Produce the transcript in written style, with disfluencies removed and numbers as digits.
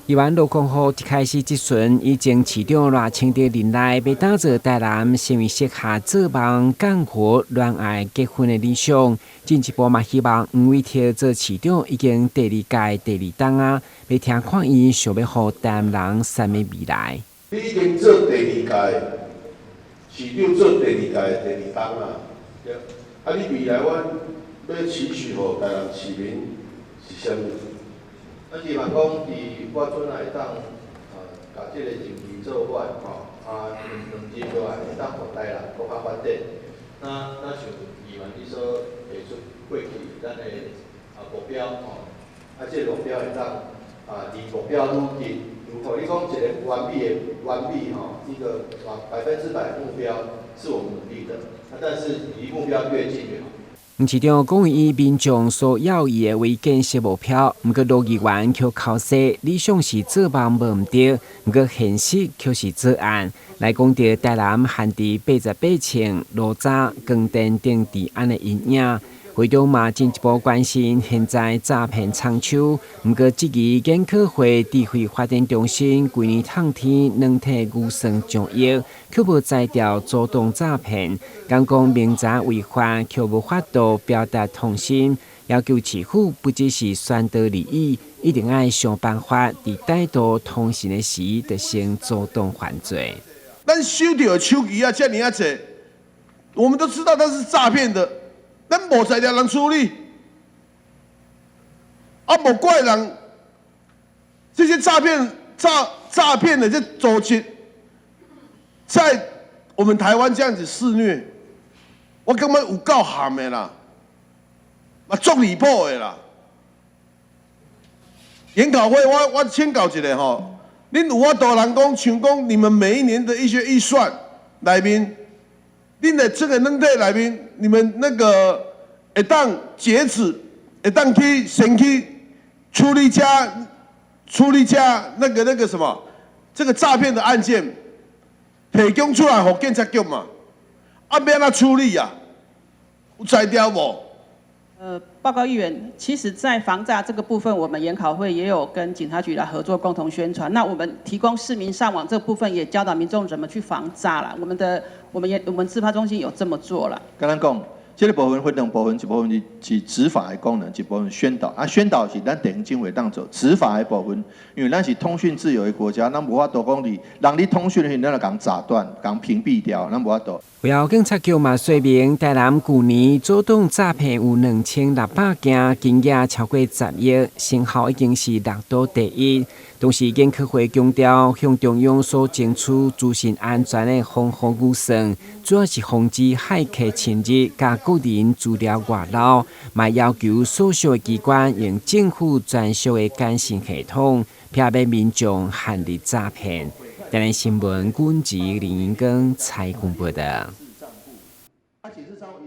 議員羅光浩一開始質詢，以前市長賴清德任內欲打造台南成為適合做夢、幹活、戀愛、結婚的理想，進一步嘛希望黃偉哲做市長已經第二屆第二冬啊，欲聽看伊想欲予台南人啥物未來。你已經做第二屆市長，做第二屆第二冬啊，對。啊，你未來阮欲期許予台南市民是啥物？啊，希望講佇我陣來會當，共這個任期做完吼，啊，兩兩任落來會當予台南閣較發展。那那像議員你所提出過去咱的目標吼，啊，這個目標會當離目標愈近愈好。你講一個完美的完美吼，一個100%目標是我們努力的，啊，但是離目標越近越好。黃市長講伊民眾所要伊的為建設目標，毋過羅議員卻剾洗理想是做夢無毋對，毋過現實卻是做案。來講著台南限佇88寸路閘光電等治安的陰影，會長嘛進一步關心現在詐騙蔥樹，毋過質疑研考會智慧發展中心規年透天軟體預算上億，卻無才調阻擋詐騙，敢講明知違法，卻無法度表達痛心，要求市府不只是宣導利益，一定愛想辦法佇歹徒通訊的時，就先阻擋犯罪。咱收著的手機仔遮爾仔濟，我們都知道它是詐騙的，咱無才調人處理，啊，無怪人這些詐騙的這組織，在我們台灣這樣子肆虐，我感覺有夠譀的啦，嘛足離譜的啦。研考會我請教一下吼，恁有法度人講，像講你們每一年的一些預算內面，恁的這個軟體內面，你們那個會當截止，會當去先去處理這處理這那個什麼，這個詐騙的案件，提供出來予警察局嘛？啊，欲按怎處理啊？有才調無？報告議員，其實，在防詐這個部分，我們研考會也有跟警察局來合作，共同宣傳。那我們提供市民上網這部分，也教導民眾怎麼去防詐啦。我們的，我們也，我們智發中心有這麼做了。簡單講，這個部分分兩部分，一部分是執法的功能，一部分宣導。啊，宣導是咱地方政府會當做，執法的部分，因為咱是通訊自由的國家，咱無法度講佇人咧通訊的時陣，咱就共閘斷、共屏蔽掉，咱無法度。會後警察局嘛說明，台南舊年阻擋詐騙有2600件，金額超過10億，成效已經是六都第一。同時，研考會強調，向中央所爭取資訊安全的防護預算，主要是防止駭客侵入、共個人資料外漏，嘛要求所屬的機關用政府專屬的簡訊系統，避免民眾陷入詐騙。台南新聞，軍籍林英庚採訪報道。